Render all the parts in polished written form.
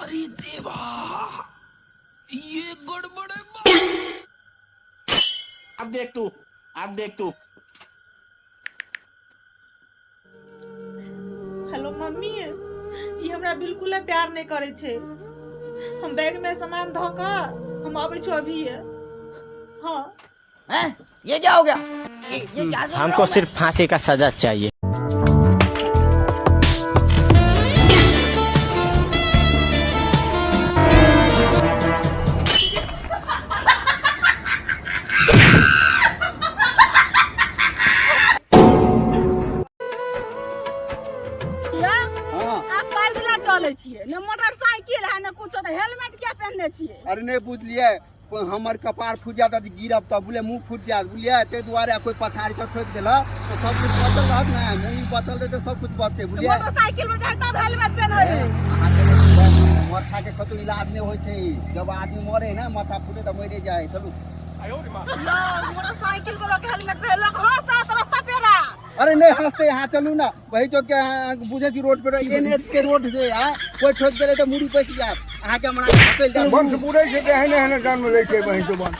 अरे देवा, ये गड़बड़ है। अब देख तू, अब देख तू। हेलो मम्मी, ई हमरा बिल्कुल प्यार नहीं करे छे। हम बैग में सामान धऽ कऽ हम अबै छी अभी। हाँ। हैं? ये क्या हो गया? ये क्या सुन रहा हमको हूँ मैं? सिर्फ फांसी का सजा चाहिए। आप पैदला चलै छियै ने, मोटरसाइकिल है ने कुछो, तऽ हेलमेट किया पहिनने छियै? अरे नहि बुझलियै, कोई हमर कपार फूटि जायत तऽ गिरब तऽ बुझलियै, मुँह फूटि जायत बुझलियै। ताहि दुआरे कोई पथारी सब ठोकि देलक तऽ सब कुछ बचल रहत ने, मुँह बचल रहतै, सब कुछ बचतै बुझलियै। मोटरसाइकिल में जाय तब हेलमेट पहिनै? अहाँके माथाके कतौ इलाज नहि होइ छै। जब आदमी मरे ने, माथा फूटे तऽ मरे जाइ। चलू। मोटरसाइकिल वाला के हेलमेट पहिरलक, हँसत रास्ता पेरा। अरे नहि हँसते, अहाँ चलू ने। वही चौक के अहाँ बुझै छी, रोड पर एन एच के रोड छै, आ कोई ठोकि देलै तऽ मुड़ी पैसि जायत अहाँके, हमरा धकेलि जायत। वंश पूरे छै तऽ एहने एहने जन्म लै छै बहिन चुबन।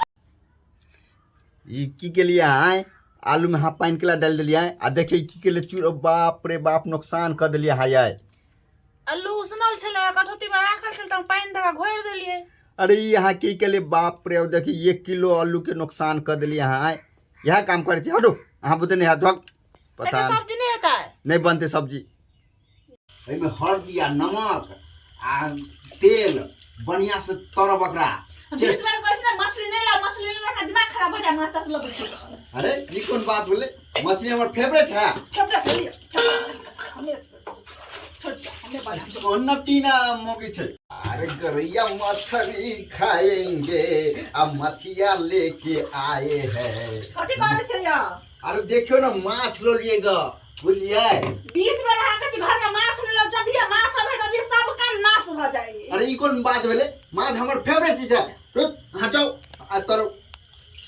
ई की केलियै आँय? आलूमे अहाँ पानि केला डालि देलियै आ देखियै की केलियै? चूर, बाप रे बाप, नुकसान कऽ देलियै हाय आइ। अल्लू उसनल छलै, कटौती में राखल छलै, तऽ हम पानि धऽ कऽ घोरि देलियै। अरे ई अहाँ की केलियै? बाप रे, देखियै, 1 किलो आलूके नुकसान कऽ देलियै अहाँ आँय। इएह काम करै छी? हटू, अहाँ बुते नहि हैत। भग, पता एकर सब्जी नहि हेतै। नहि बनतै सब्जी। एहिमे हल्दी आ नमक आ तेल बढ़िआँ से तरब ओकरा। 20 बेर कहै छी ने, मछली नहि लाउ, मछली नहि लाउ, दिमाग खराब हो जाए, माथा से लगै छै। अरे ई कोन बात भेलै? मछली हमर फेवरेट है। खेपरा खेलिए, हमे छोड़ दिया, हमे बना। कोन टीना मोगी छै? अरे गरैया मछली खाएंगे, आ मछिया लेके आए हैं। कथी करै छै या? अरे देखियो ना, माछ लो लिएगा बुझलियै। 20 बेर अहाँ कहै छी घर में माछ नहि लाउ, जब भी माछ अबै तभी सब काम नाश भऽ जाइ। अरे ई कोन बात भेलै? माछ हमर फेवरेट चीज है। रुक, अहाँ जाउ आ तर।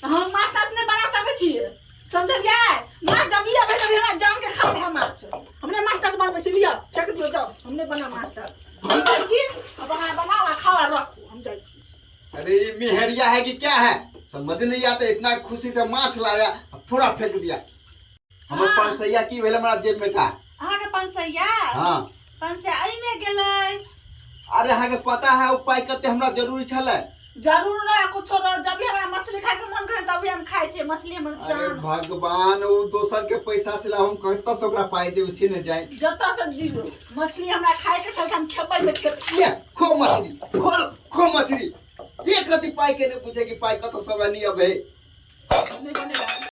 हम माछ ताछ नहि बना सकै छियै, समझलियै? माछ जब भी अबै तभी हमरा जान के खाते है माछ। हमने माछ ताछ बनबै छी, लिअ फेंक दियौ, जाउ। हमने बना माछ ताछ, हम जाइ छी। अब अहाँ बनाओ आ खाओ आ रखू, हम जाइ छी। अरे ये मेहरिया है कि क्या है, समझ नहीं आता। इतना खुशी से माछ लाया, पूरा फेंक दिया। हमर 500 की भेल हमरा जेब में का? अहाँके 500? हाँ। 500 एहिमे गेलै। अरे अहाँके पता है ओ पाइ कते हमरा जरूरी छलै? जरूर रहे कुछो रहे, जब भी हमरा मछली खाय के मन करे तभी हम खाइ छियै मछली, हमर अरे जान। भगवान, ओ दोसर के पैसा छलै, हम कतऽ से ओकरा पाइ देब से नहि जानि। जतऽ से दियौ, मछली हमरा खाय के छल तऽ हम खेबै तऽ खेबै। ले खो मछली, खोल खो मछली। एक रति पाइ के नहि पूछे कि पाइ कतऽ सब नहीं अबै। नहि बनेबै।